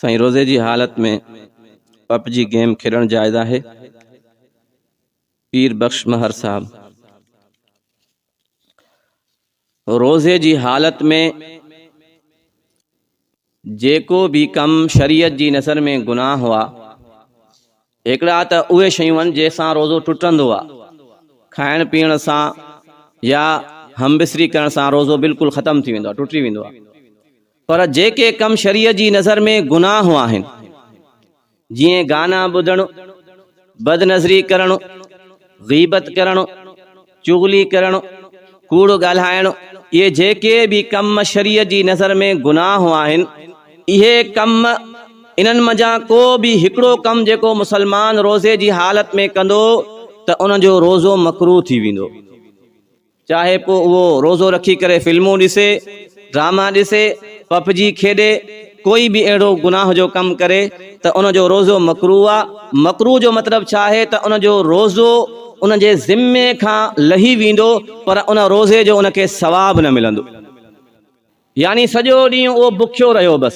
سائين روزي جي حالت ۾ پب جي گيم کيڏڻ جائز آهي؟ پير بخش مهر صاحب روزي جي حالت ۾ جيڪو به ڪم شريعت جي نظر ۾ گناهه آ هڪڙا ته اهي شيون آهن جنهن سان روزو ٽٽندو آ کائڻ پيئڻ سان يا همبسري ڪرڻ سان روزو بلڪل ختم ٿي ويندو آ ٽٽي ويندو آ پر جيڪي ڪم شريعت جي نظر ۾ گناهه آهن، جيئن گانا ٻڌڻ، بدنظري ڪرڻ، غيبت ڪرڻ، چغلي ڪرڻ، ڪوڙ ڳالهائڻ، اهي جيڪي به ڪم شريعت جي نظر ۾ گناهه آهن، اهي ڪم انهن منجهان ڪو به هڪڙو ڪم جيڪو مسلمان روزي جي حالت ۾ ڪندو ته ان جو روزو مڪروه ٿي ويندو. چاهي پوء اهو روزو رکي ڪري فلمون ڏسي، ڊراما ڏسي، پب جي کيڏي، ڪوئي به اهڙو گناهه جو ڪم ڪري ته ان جو روزو مڪروه آ، مڪروه جو مطلب ڇا آهي ته ان جو روزو ان جي ذمي کان لهي ويندو پر ان روزي جو ان کي ثواب نه ملندو. يعني سڄو ڏينهن اهو بکيو رهيو بس.